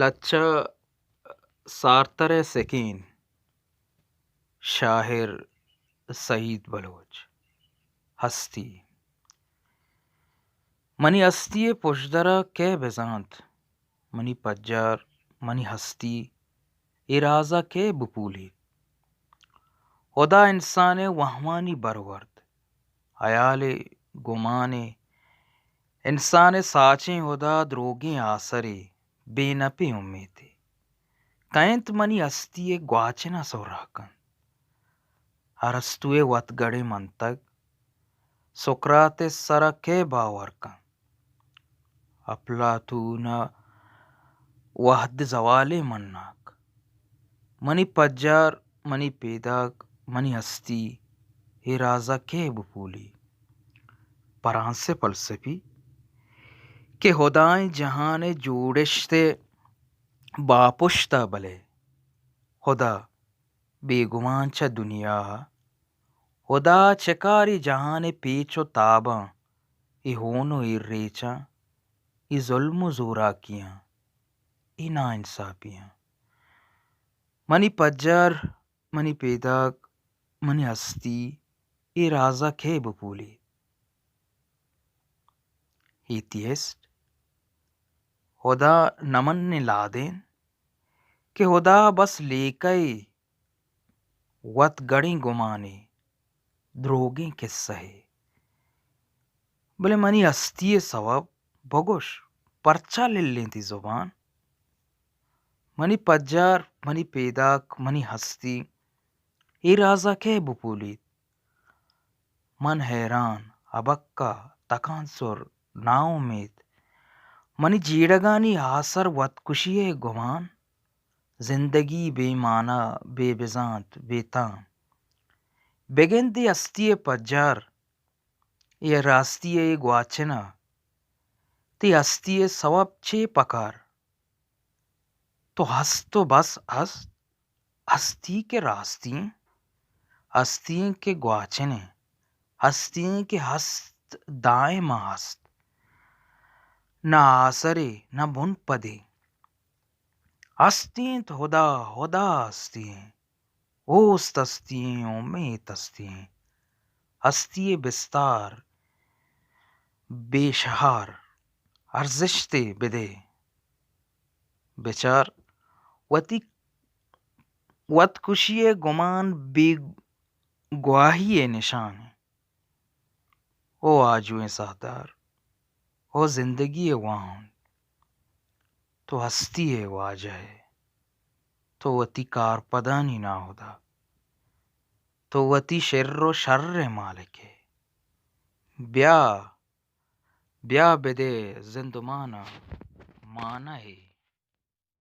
اچھا، سارتر ءِ سکین، شاعر سعید بلوچ۔ ہستی۔ منی ہستی ءِ پژدر ءَ کئے بزانت؟ منی پجار، منی ہستی، اے راز ءَ کئے بپولیت؟ ہدا انسان ءِ وہمانی برورد، ہیال ءِ گمان ءِ، انسان ءِ ساچیں ہدا، دروگیں آسرے، بے نپیں امیتے۔ کئے انت منی ہستی ءِ گواچن ءَ سہرا کنت؟ ارسطو ءِ وتگڑیں منطق، سقراط ءِ سر ءَ کئے باور کنت؟ اپلاتون ءِ وہد زوال ءِ مناک۔ منی پجار، منی پیداک، منی ہستی، اے راز ءَ کئے بپولی؟ پرانس ءِ فلسفی کہ ہدائیں جہان ءِ جوڑشت ءِ باپشت ءَ، بلے ہدا بے گمان چہ دنیا ءَ، ہدا چکاری جہان ءِ پیچ ءُ تاباں، اے ہون ءُ اے ریچاں، اے ظلم ءُ زوراکیاں، اے ناانصافیاں۔ منی پجار، منی پیداک، منی ہستی، اے راز ءَ کئے بپولی؟ ایتھیسٹ، ہدا نہ منیں لادین کہ ہدا بس لیکہ ءِ وت گڑیں گمانے، دروگیں کسہ ءِ۔ بلے منی ہستی ءِ سوب بگوش، پرچا للیں تئی زبان؟ منی پجار، منی پیداک، منی ہستی، اے راز ءَ کئے بپولیت؟ من حیران، ہبکہ، تکانسر، ناامیت۔ منی جیڑگانی آسر وتکشی ءِ گمان، زندگی بے مانا، بے بزانت، بے تام۔ بگندے ہستی ءِ پجار، اے راستی ءِ گواچن ءَ، تئی ہستی ءِ سوب چے پکار؟ تو ہست ءُ بس ہست، ہستی کہ راستی ایں، ہستی ایں کہ گواچن ایں، ہستی ایں کہ ہست دائم ءَ ہست، نہ آسرے، نہ بن پدے۔ ہستی انت ہدا، ہدا ہستی ایں، اوست ہستی ایں، امیت ہستی ایں۔ ہستی ءِ بستار بے شہار، ارزشتے بدے۔ بچار، وتی وتکشی ءِ گمان بے گواہی ءِ نشان ایں۔ او آجوئیں ساہدار، او زندگی ءِ واہند، تو ہستی ءِ واجہ ئے، تو وتی کارپدانی ناہدا، تو وتی شر ءُ شر ءِ مالک ئے۔ بیا، بیا بدئے زندمان ءَ مانہ ئے۔